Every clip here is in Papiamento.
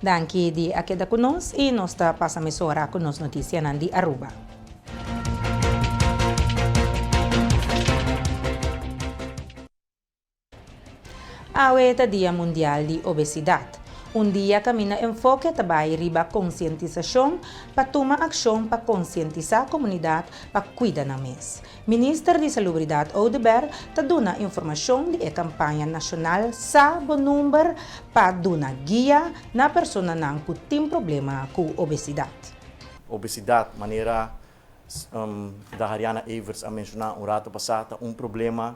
Danki di a keda ku nos i nos ta pasa mesora ku nos notisianan di Aruba. Awe ta Dia Mundial di Obesidat. Un dia kaminda enfoke ta bai riba konsientisashon pa tuma akshon pa konsientisá komunidat pa kuida nan mes. Minister di Salubridat Oduber ta duna informashon di e kampaña nashonal Sa bo number pa duna guia na personanan ku tin problema ku obesidat. Obesidat, manera Dahariana Everts a menshoná un rato pasá, ta un problema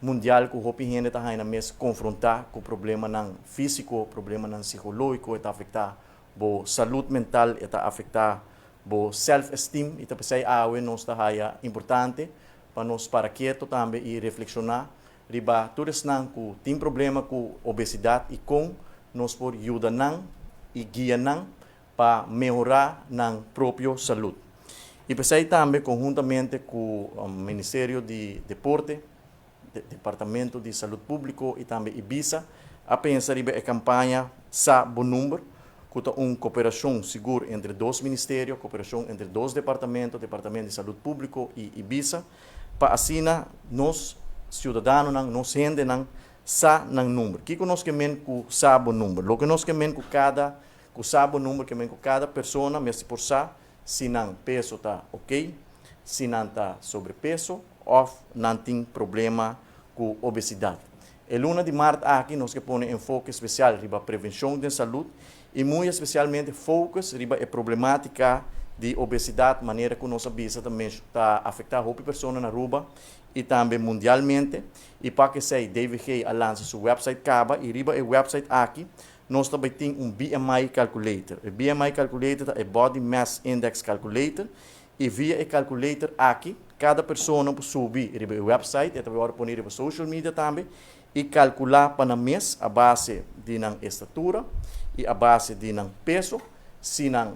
mundial ku hopi hende ta haña nan mes konfrontá ku problemanan físiko, problemanan sikológiko, e ta afektá bo salud mental, e ta afektá bo self esteem i ta p'esei awe nos ta haya importante pa nos para keto tambe i reflekshoná riba tur esnan ku tin problema ku obesidat i kon nos por yuda nan i guia nan pa mehorá nan propio salud. I p'esei tambe konhuntamente ku Ministerio di Deporte, Departamento di Salud Públiko i tambe Ibisa a pensa riba e kampaña Sa bo number, ku ta un koperashon sigur entre dos ministerio, koperashon entre dos departamento, Departamento di Salud Públiko i Ibisa, pa asina nos siudadanonan, nos hendenan sa nan number. Kiko nos ke men ku sa bo number? Loke nos ke men ku kada ku sa bo number ke men ku kada persona mester por sa si nan peso ta okey, si nan ta sobrepeso òf nan tin problema ku obesidat. E luna di mart aki nos ke pone enfoke spesial riba prevenshon den salud i muy espesialmente focus riba e problematika di obesidat manera ku nos a bisa ta ta afektá hopi persona na Aruba i tambe mundialmente i pa kesei DVG a lansa su website kaba i riba e website aki nos ta bai tin un BMI calculator. E BMI calculator ta e Body Mass Index Calculator I via e calculator aki, cada persona por subi riba e website, e ta worde poni riba social media tambe, y calcula pa nan mes a base di nan estatura y a base di nan peso, si nan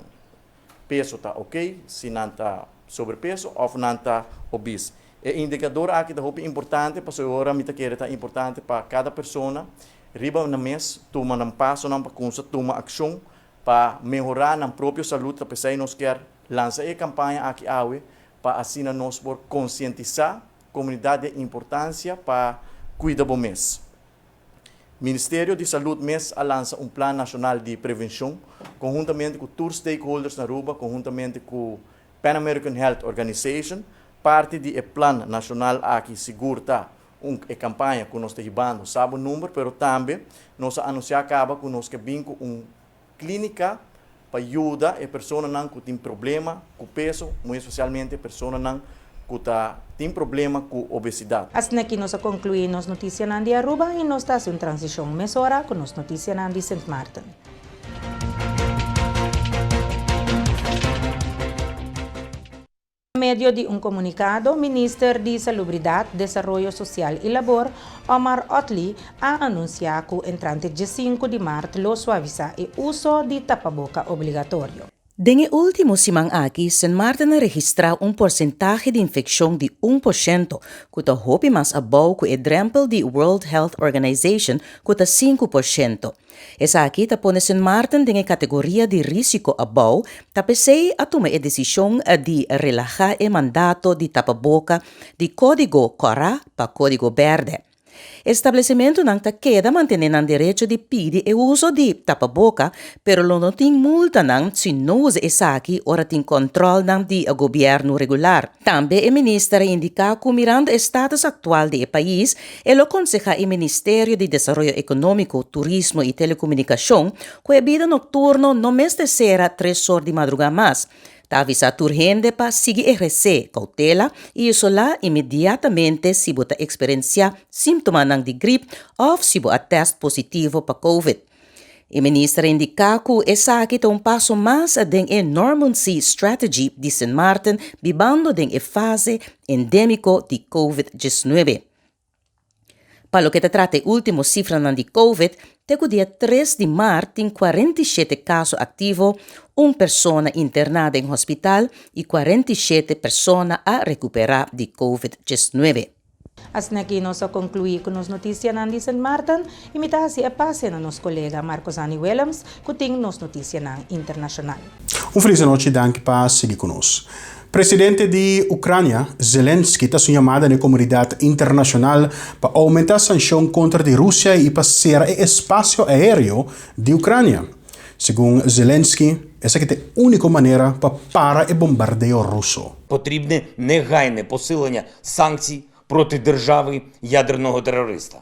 peso ta ok, si nan ta sobrepeso of nan ta obese. E indicador aki ta hopi importante pasobra ora mi ta kere ta importante pa cada persona riba nan mes tuma nan pasonan pa cunsa tuma accion pa mehora nan propio salud, ta pesey nos kier Lansa e kampaña aki awe pa asina nos por konsientisá komunidat di e importansia pa kuida bo mes. Ministerio di Salud mes a lansa un plan nashonal di prevenshon konhuntamente ku tur stakeholders na Aruba, konhuntamente ku Pan American Health Organization. Parti di e plan nashonal aki sigur ta un e kampaña ku nos ta hibando Sa Bo Number, pero tambe nos a anunsiá kaba ku nos ke bin ku un Klínika pa yuda e personanan ku tin problema ku peso, muy espesialmente personanan ku ta tin problema ku obesidat. Asina ki nos a konkluí nos notisianan di Aruba i nos ta hasi un transishon mesora ku nos notisianan di Sint Maarten. Pa medio di un komunikado, Minister di Salubridat, Desaroyo Sosial i Labor, Omar Otley, a anunsiá ku entrante diesinku di mart lo suavisá e uso di tapaboka obligatorio. Den e último siman aki, Sint Maarten a registrá un porsentahe di infekshon di un porshento, ku ta hopi mas abou ku e drèmpel di World Health Organization ku ta 5%. Esaki ta pone Sint Maarten den e kategoria di risiko abou, ta p'esei a tuma e desishon di relahá e mandato di tapaboka di kódigo kòrá pa kódigo bèrdè. Establesimentunan ta keda mantené nan derecho di pidi e uso di tapaboka, pero lo no tin multanan si no usa esaki ora tin kòntròlnan di gobièrnu regular. Tambe e minister a indiká ku mirando e status aktual di e pais, E lo konsehá e Ministerio di Desaroyo Ekonómiko, Turismo i Telekomunikashon ku e bida nokturno no mester sera tres or di madrugá mas. Ta avisá tur hende pa sigui ehersé koutela i isolá inmediatamente si bo ta eksperensiá símptomanan di grip òf si bo a tèst positivo pa covid. E minister a indiká ku esaki ta un paso mas den e Normalcy Strategy di Sint Maarten bibando den e fase endémiko di covid diesnuebe. Pa loke ta trata e último sifranan di covid, te ku dia tres di mart tin 47 kaso aktivo, un persona interná den hospital i 47 persona a rekuperá di covid diesnuebe. Asina aki nos a conclui cu nos noticianan di Sint Maarten y mi ta haci e pase na nos colega Marcosani Willems cu tin nos noticianan internacional. Un felis anochi, danki pa sigui ku nos. Presidente di Ukrania, Zelensky ta su yamada na e komunidat internashonal pa oumentá sanshon kontra di Rusia i pa sera e espasio aéreo di Ukrania. Segun Zelensky, esaki ta e úniko manera pa para e bombardeo ruso. Потрібне негайне посилення санкцій проти держави ядерного терориста.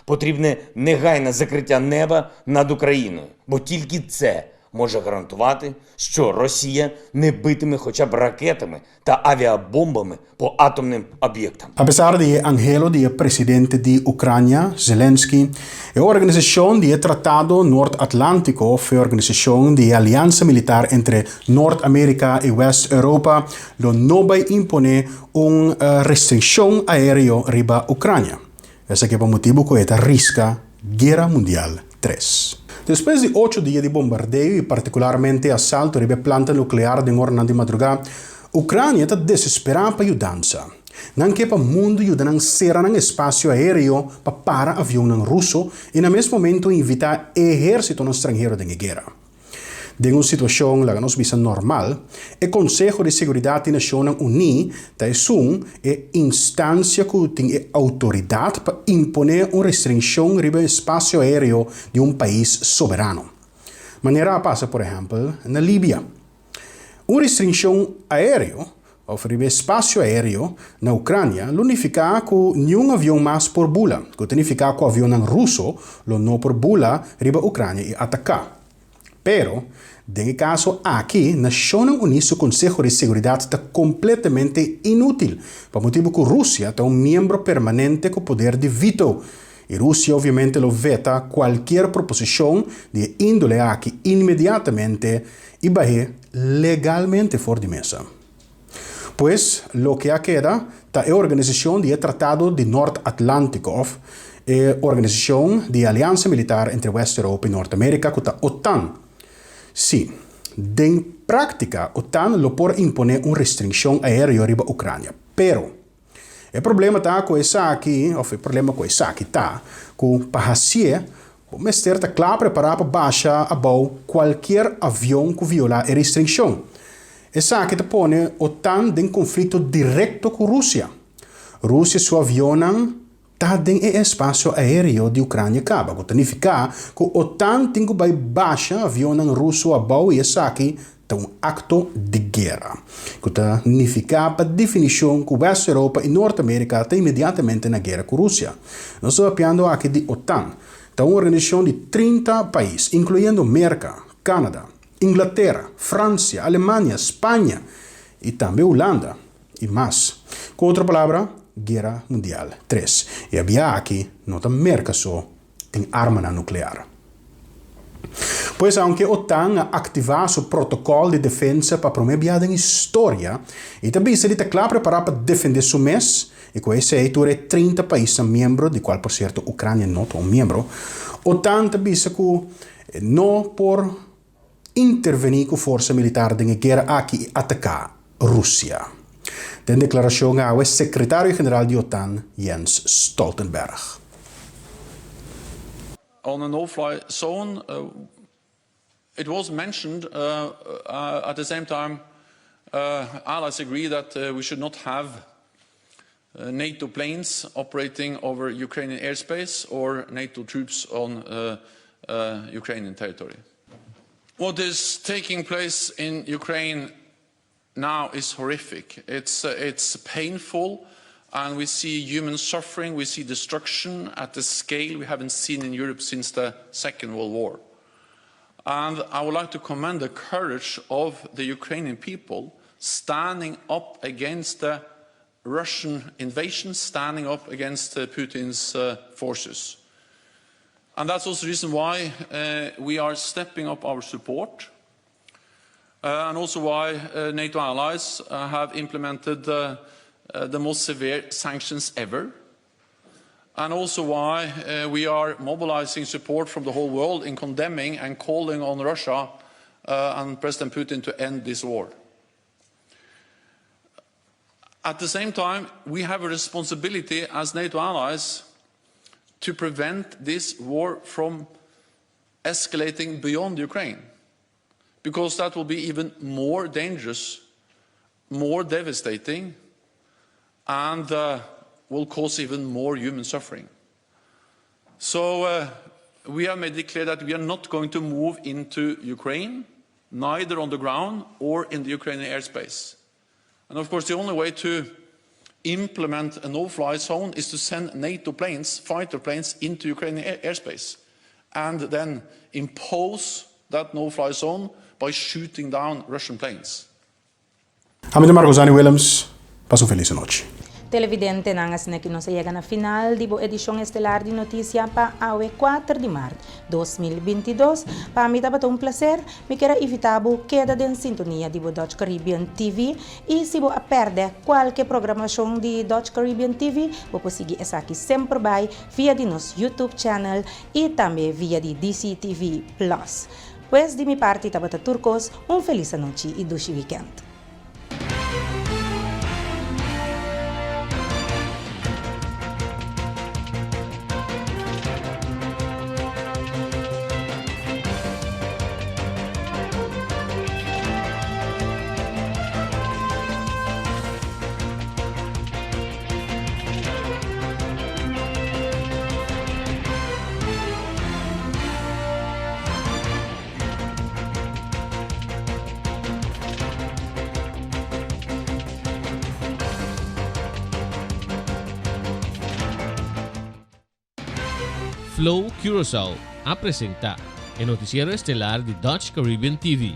Потрібне негайне закриття неба над Україною, бо тільки це може гарантувати, що Росія не битиме хоча б ракетами та авіабомбами по атомним об'єктам. Apesar di e anhelo di e presidente di Ukrania, Zelensky, e Organisashon di e Tratado Nort Atlántiko òf e Organisashon di e Aliansa Militar entre Nort Amerika i West Europa lo no bai imponé un restrikshon aéreo riba Ukrania. Esaki pa motibu ku e ta riska Guera Mundial Tres. Despues di ocho dia di bombardeo i partikularmente asalto riba e planta nuklear den oranan di madrugá, Ukrania ta desesperá pa yudansa. Nan ke pa mundu yuda nan sera nan espasio aéreo pa para avionnan ruso i na mes momento invitá ehérsitonan stranhero den e guera. Den un situashon, laga nos bisa normal, e Konseho di Seguridat di Nashonnan Uní ta esun e instansia ku tin e outoridat pa imponé un restrinshon riba espasio aéreo di un pais soberano. Manera a pasa por ehèmpel na Libia. Un restrinshon aéreo òf riba espasio aéreo na Ukrania lo nifiká ku niun avion mas por bula, ku ta nifiká ku avionnan ruso lo no por bula riba Ukrania i ataká. Pero, den e kaso aki, Nashonnan Uní su Konseho di Seguridat ta kompletamente inútil, pa motibu ku Rusia ta un miembro permanente ku poder di veto, i Rusia obviamente lo veta kualkier proposishon di e índole aki inmediatamente i bah'é legalmente for di mesa. Pues, loke a keda ta e Organisashon di e Tratado di Nort Atlántiko òf e Organisashon di e Aliansa Militar entre West Europa i Nort Amerika ku ta OTAN. Sí, den práktika OTAN lo por imponé un restringshon aéreo riba Ukrania, pero e problema ta ku esaki òf e problema ku esaki ta ku pa hasié bo mester ta kla prepará pa basha abou kualkier avion ku violá e restringshon. Esaki ta pone OTAN den konflikto direkto ku Rusia. Rusia su avionnan ta den e espasio aéreo di Ukrania kaba, ku ta nifiká ku OTAN tin ku bai basha avionnan ruso abou i esaki ta un akto di guera, ku ta nifiká pa definishon ku West Europa i Nort Amerika ta inmediatamente na guera ku Rusia. Nos ta papiando aki di OTAN, ta un organisashon di 30 pais, inkluyendo Merka, Kanada, Inglatera, Fransia, Alemania, Spaña i tambe Hulanda i mas. Ku otro palabra, Guera Mundial Tres. E a bia aki no ta Merka so tin armanan nuklear. Pues aunke OTAN a aktivá su protokòl di defensa pa promé bia den historia i ta bisa di ta kla prepará pa defendé su mes i ku esei tur e 30 paisnan miembro, di kual por sierto Ukrania no ta un miembro, OTAN ta bisa ku no por intervení ku forsa militar den e guera aki i ataká Rusia. Den deklarashon awe sekretario general di OTAN, Jens Stoltenberg. On a no-fly zone, it was mentioned at the same time allies agree that we should not have NATO planes operating over Ukrainian airspace or NATO troops on Ukrainian territory. What is taking place in Ukraine now is horrific. It's painful, and we see human suffering, we see destruction at a scale we haven't seen in Europe since the Second World War. And I would like to commend the courage of the Ukrainian people standing up against the Russian invasion, standing up against Putin's forces. And that's also the reason why we are stepping up our support and also why NATO allies have implemented the most severe sanctions ever, and also why we are mobilizing support from the whole world in condemning and calling on Russia and President Putin to end this war. At the same time, we have a responsibility as NATO allies to prevent this war from escalating beyond Ukraine, because that will be even more dangerous, more devastating, and uh, will cause even more human suffering. So uh, we have made it clear that we are not going to move into Ukraine, neither on the ground or in the Ukrainian airspace. And of course, the only way to implement a no-fly zone is to send NATO planes, fighter planes, into Ukrainian air airspace and then impose that no-fly zone by shooting down Russian planes. Ami ta Marcosani Willems, pasa un felis anochi. Televidentenan, asina ki nos a yega na final di bo edishon estelar di notisia pa awe kuater di mart 2022. Pa mi tabata un plaser, mi kier a invita bo keda den sintonia di bo Dutch Caribbean TV i si bo a pèrdè kualke programashon di Dutch Caribbean TV, bo por sigui esaki semper bai via di nos YouTube channel i tambe via di DCTV Plus. Pues di mi parti tabata tur kos, un felis anochi i dushi wikènt. Flow Curaçao a presenta e noticiero estelar di Dutch Caribbean TV.